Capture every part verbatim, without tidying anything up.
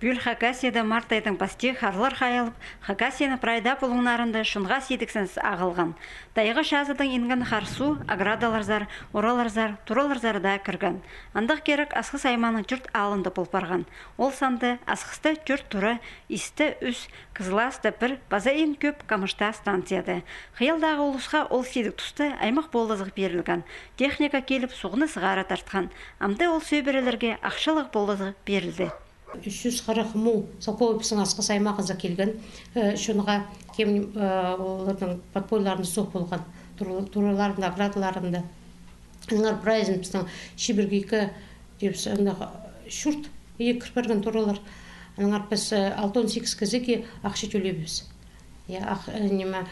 Пӱӱл Хакасияда март айдың пастағы харлар хайалып, Хакасияның прай даа пулуңнарында чонға сидіксінзін ағылған. Тайға чазыдаң инген хар су оградаларзар, ораларзар, тураларзар даа кірген. Андағ кирек Асхыс аймааның тӧрт аалында пол парған. Ол санда Асхыста тӧрт тура, Исте ӱс, Кызласта пір, паза иң кӧп Камышта станцияда. Хыялдағы улусха ол сидік туста аймах полызығ пирілген. Техника киліп, суғны сығара тартхан. Амды ол сӧбірелерге ахчалығ полызығ пирілді. Ӱс чӱс хырых муң салковай пістің Асхыс аймағызар килген, э, чонға кем, э, олардың подпольларында суғ полған, тур-, тураларында, оградаларында. Аннаңар прайзын пістің чибіргі ікі, тіпчебіс, андағ чурт, ие кір парған туралар. Аннаңар піс, э, алты он сигіс кізіге ахча тӧлебіс. Я, ах, э, ниме,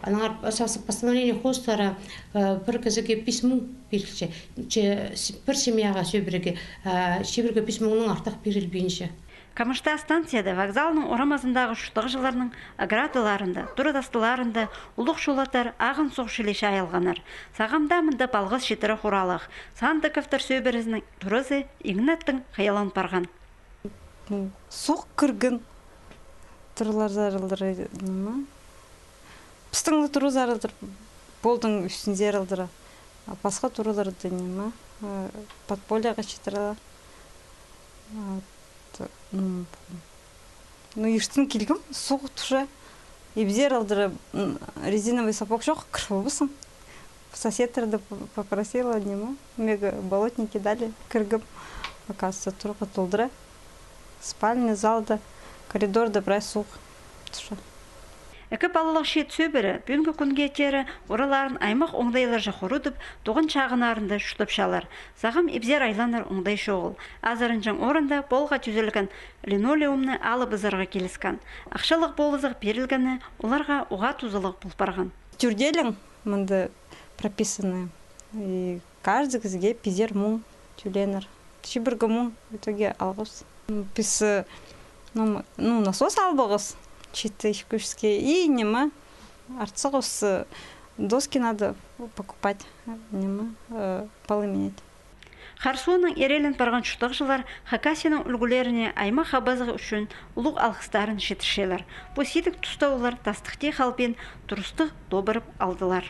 аннаңар пос-, постановление хозтара, э, пір кізіге пис муң пирілче. Че, с-, пір семьяға сӧбіреге, э, чибіргі пис муңнаң артых пирілбинче. Камышта станцияда вокзалның орамазындағы чуртағҷыларның оградаларында, тура тастыларында улуғ чолаттар ағын суғ чіли чайылғаннар. Сағам даа мында палғас читіре хуралығ. Сандыковтар сӧбірезінің туразы иң аттың хыялан парған. Суғ кірген тураларзар алдыра, ниме. Пістің туразар алдыра, полдың ӱстӱнзер алдыра. А пасха тураларда, ниме, э, подпольяға читірелер. А, т-, ну, ну, иртен килгем, суғ тура. Ибзер алдыра, м, резиновый сапог чох, кір полбассың. Соседтерді п-, попросила, ниме, мега болотники дали, кіргем, оказывается, турға толдыра. Спальня, залда, коридорда прай суғ тура. Ікі палалығ чиит сӧбіре пӱӱнгі кӱнге теере ораларын аймах оңдайларҷа хорудып, туған чағыннарында чуртапчалар. Сағам ибзер айланар оңдай чоғыл. Азыранҷаң орында полға тӱзелген линолеумны алыбызарға киліскен. Ахчалығ полызығ пирілгені оларға уғаа тузалығ пол парған. Тӧрт ӧлең мында прописаны. И каждый кізіге пизер муң тӧленер. Чибіргі муң в итоге алғабыс. М, піс, э, ну, м, ну, насос алғабыс, читі ікі чӱске, и ниме, артығыбыс, э, доски надо покупать, ниме, э, полы менять. Хар соонаң ирелен парған чуртағҷылар Хакасияның ӱлгӱлеріне аймах хабазығы ӱчӱн улуғ алғыстарын читірчелер. Пу сидік туста олар тастыхти халбин турыстығ тобырып алдылар.